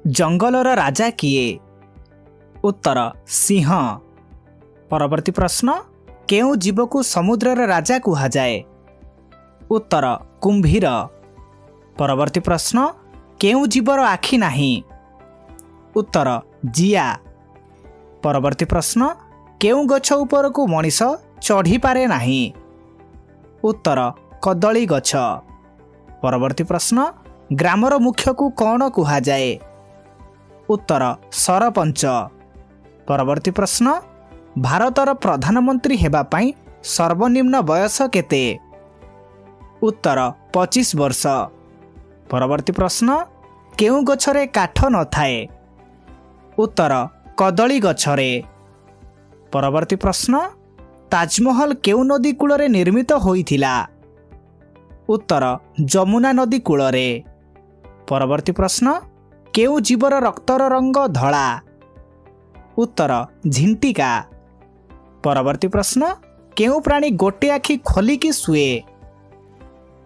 ଜଙ୍ଗଲର ରାଜା କିଏ? ଉତ୍ତର, ସିଂହ। ପରବର୍ତ୍ତୀ ପ୍ରଶ୍ନ, କେଉଁ ଜୀବକୁ ସମୁଦ୍ରର ରାଜା କୁହାଯାଏ? ଉତ୍ତର, କୁମ୍ଭୀର। ପରବର୍ତ୍ତୀ ପ୍ରଶ୍ନ, କେଉଁ ଜୀବର ଆଖି ନାହିଁ? ଉତ୍ତର, ଜିଆ। ପରବର୍ତ୍ତୀ ପ୍ରଶ୍ନ, କେଉଁ ଗଛ ଉପରକୁ ମଣିଷ ଚଢ଼ିପାରେ ନାହିଁ? ଉତ୍ତର, କଦଳୀ ଗଛ। ପରବର୍ତ୍ତୀ ପ୍ରଶ୍ନ, ଗ୍ରାମର ମୁଖ୍ୟକୁ କ'ଣ କୁହାଯାଏ? ଉତ୍ତର, ସରପଞ୍ଚ। ପରବର୍ତ୍ତୀ ପ୍ରଶ୍ନ, ଭାରତର ପ୍ରଧାନମନ୍ତ୍ରୀ ହେବା ପାଇଁ ସର୍ବନିମ୍ନ ବୟସ କେତେ? ଉତ୍ତର, 25 ବର୍ଷ। ପରବର୍ତ୍ତୀ ପ୍ରଶ୍ନ, କେଉଁ ଗଛରେ କାଠ ନଥାଏ? ଉତ୍ତର, କଦଳୀ ଗଛରେ। ପରବର୍ତ୍ତୀ ପ୍ରଶ୍ନ, ତାଜମହଲ କେଉଁ ନଦୀ କୂଳରେ ନିର୍ମିତ ହୋଇଥିଲା? ଉତ୍ତର, ଯମୁନା ନଦୀ କୂଳରେ। ପରବର୍ତ୍ତୀ ପ୍ରଶ୍ନ, କେଉଁ ଜୀବର ରକ୍ତର ରଙ୍ଗ ଧଳା? ଉତ୍ତର, ଝିଣ୍ଟିକା। ପରବର୍ତ୍ତୀ ପ୍ରଶ୍ନ, କେଉଁ ପ୍ରାଣୀ ଗୋଟେ ଆଖି ଖୋଲିକି ଶୁଏ?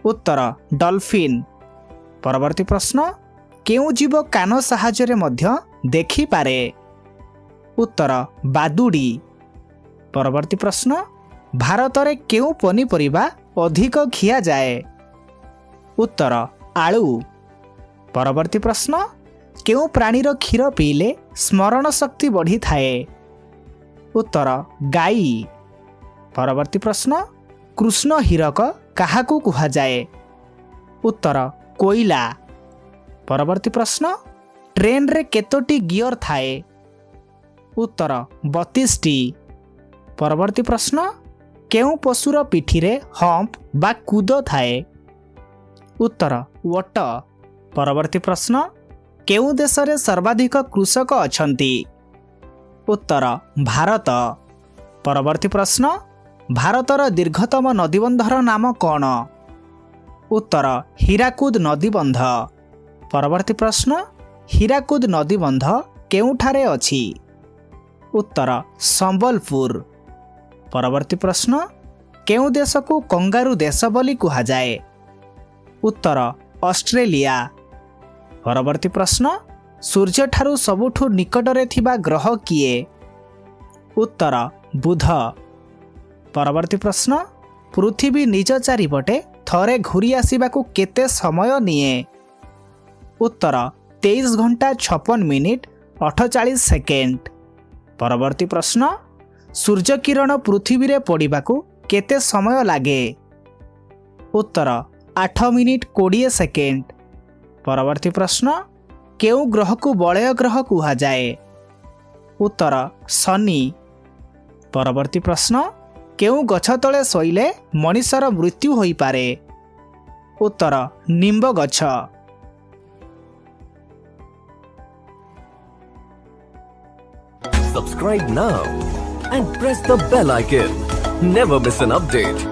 ଉତ୍ତର, ଡଲଫିନ୍। ପରବର୍ତ୍ତୀ ପ୍ରଶ୍ନ, କେଉଁ ଜୀବ କାନ ସାହାଯ୍ୟରେ ମଧ୍ୟ ଦେଖିପାରେ? ଉତ୍ତର, ବାଦୁଡ଼ି। ପରବର୍ତ୍ତୀ ପ୍ରଶ୍ନ, ଭାରତରେ କେଉଁ ପନିପରିବା ଅଧିକ ଖିଆଯାଏ? ଉତ୍ତର, ଆଳୁ। ପରବର୍ତ୍ତୀ ପ୍ରଶ୍ନ, କେଉଁ ପ୍ରାଣୀର କ୍ଷୀର ପିଇଲେ ସ୍ମରଣ ଶକ୍ତି ବଢ଼ିଥାଏ? ଉତ୍ତର, ଗାଈ। ପରବର୍ତ୍ତୀ ପ୍ରଶ୍ନ, କୃଷ୍ଣ ହୀରକ କାହାକୁ କୁହାଯାଏ? ଉତ୍ତର, କୋଇଲା। ପରବର୍ତ୍ତୀ ପ୍ରଶ୍ନ, ଟ୍ରେନରେ କେତୋଟି ଗିଅର ଥାଏ? ଉତ୍ତର, 32ଟି। ପରବର୍ତ୍ତୀ ପ୍ରଶ୍ନ, କେଉଁ ପଶୁର ପିଠିରେ ହମ୍ପ ବା କୁଦ ଥାଏ? ଉତ୍ତର, ଓଟ। ପରବର୍ତ୍ତୀ ପ୍ରଶ୍ନ, କେଉଁ ଦେଶରେ ସର୍ବାଧିକ କୃଷକ ଅଛନ୍ତି? ଉତ୍ତର, ଭାରତ। ପରବର୍ତ୍ତୀ ପ୍ରଶ୍ନ, ଭାରତର ଦୀର୍ଘତମ ନଦୀବନ୍ଧର ନାମ କ'ଣ? ଉତ୍ତର, ହୀରାକୁଦ ନଦୀବନ୍ଧ। ପରବର୍ତ୍ତୀ ପ୍ରଶ୍ନ, ହୀରାକୁଦ ନଦୀବନ୍ଧ କେଉଁଠାରେ ଅଛି? ଉତ୍ତର, ସମ୍ବଲପୁର। ପରବର୍ତ୍ତୀ ପ୍ରଶ୍ନ, କେଉଁ ଦେଶକୁ କଙ୍ଗାରୁ ଦେଶ ବୋଲି କୁହାଯାଏ? ଉତ୍ତର, ଅଷ୍ଟ୍ରେଲିଆ। ପରବର୍ତ୍ତୀ ପ୍ରଶ୍ନ, ସୂର୍ଯ୍ୟଠାରୁ ସବୁଠୁ ନିକଟରେ ଥିବା ଗ୍ରହ କିଏ? ଉତ୍ତର, ବୁଧ। ପରବର୍ତ୍ତୀ ପ୍ରଶ୍ନ, ପୃଥିବୀ ନିଜ ଚାରିପଟେ ଥରେ ଘୂରି ଆସିବାକୁ କେତେ ସମୟ ନିଏ? ଉତ୍ତର, 23 ଘଣ୍ଟା 56 ମିନିଟ୍ 48 ସେକେଣ୍ଡ। ପରବର୍ତ୍ତୀ ପ୍ରଶ୍ନ, ସୂର୍ଯ୍ୟକିରଣ ପୃଥିବୀରେ ପଡ଼ିବାକୁ କେତେ ସମୟ ଲାଗେ? ଉତ୍ତର, 8 ମିନିଟ୍ 20 ସେକେଣ୍ଡ। ପରବର୍ତ୍ତୀ ପ୍ରଶ୍ନ, କେଉଁ ଗ୍ରହକୁ ବଳୟ ଗ୍ରହ କୁହାଯାଏ? ଉତ୍ତର, ଶନି। ପରବର୍ତ୍ତୀ ପ୍ରଶ୍ନ, କେଉଁ ଗଛ ତଳେ ଶୋଇଲେ ମଣିଷର ମୃତ୍ୟୁ ହୋଇପାରେ? ଉତ୍ତର, ନିମ୍ବ ଗଛ। Subscribe now and press the bell icon. Never miss an update.